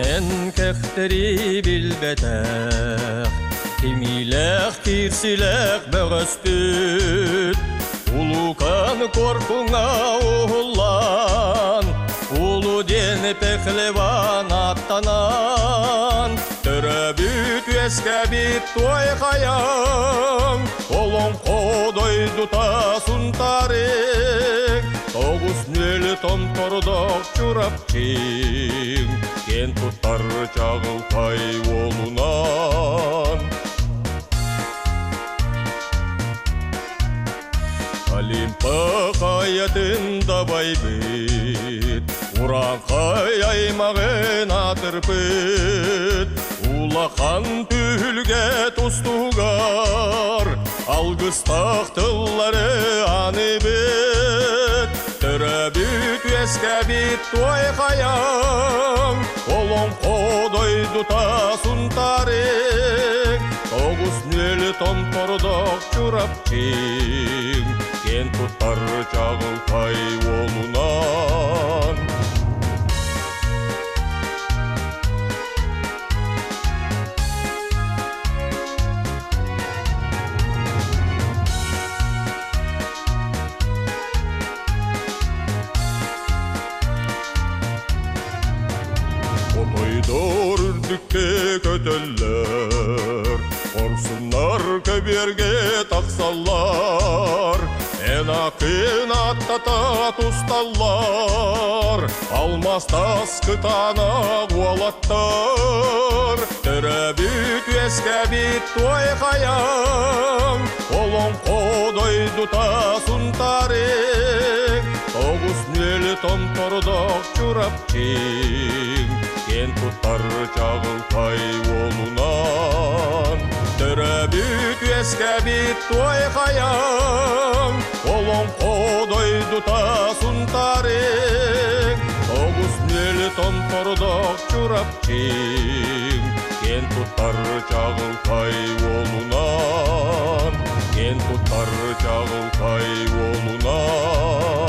Кэнэн кэхтэри билбэтэх, кимиилээх киирсилээх бөҕөспүт, Улуукан куорпуҥа уһуллан, Улуу диэн Пехлеван аттанан, Төрөөбүт үөскээбит туой хайаҥ, Олоҥхо дойдута Сунтаарыҥ, Тоҕус нүөлү томтордоох Чурапчыҥ, Киэн туттар чаҕылхай уолунан. Олимпа хайатын дабайбыт, Урааҥхай аймаҕын аатырбыт, Улахан түһүлгэ тустугар Алгыстаах тыллары аныыбыт. Төрөөбүт үөскээбит туой хайаҥ, Олоҥхо дойдута Сунтаарыҥ, Тоҕус нүөлү томтордоох Чурапчыҥ, Киэн туттар чаҕылхай уолунан. Хотойдор үрдүккэ көтөллөр, Хорсуннар көбүөргэ тахсаллар, Эн акын аттата тусталлар, Алмаас тас кытаанах уолаттар. Төрөөбүт үөскээбит туой хайаҥ, Олоҥхо дойдута Сунтаарыҥ, Тоҕус нүөлү томтордоох Чурапчыҥ, Киэн туттар чаҕылхай уолунан. Төрөөбүт үөскээбит туой хайаҥ, Олоҥхо дойдута Сунтаарыҥ, Тоҕус нүөлү томтордоох Чурапчыҥ, Киэн туттар чаҕылхай уолунан, Киэн туттар чаҕылхай уолунан.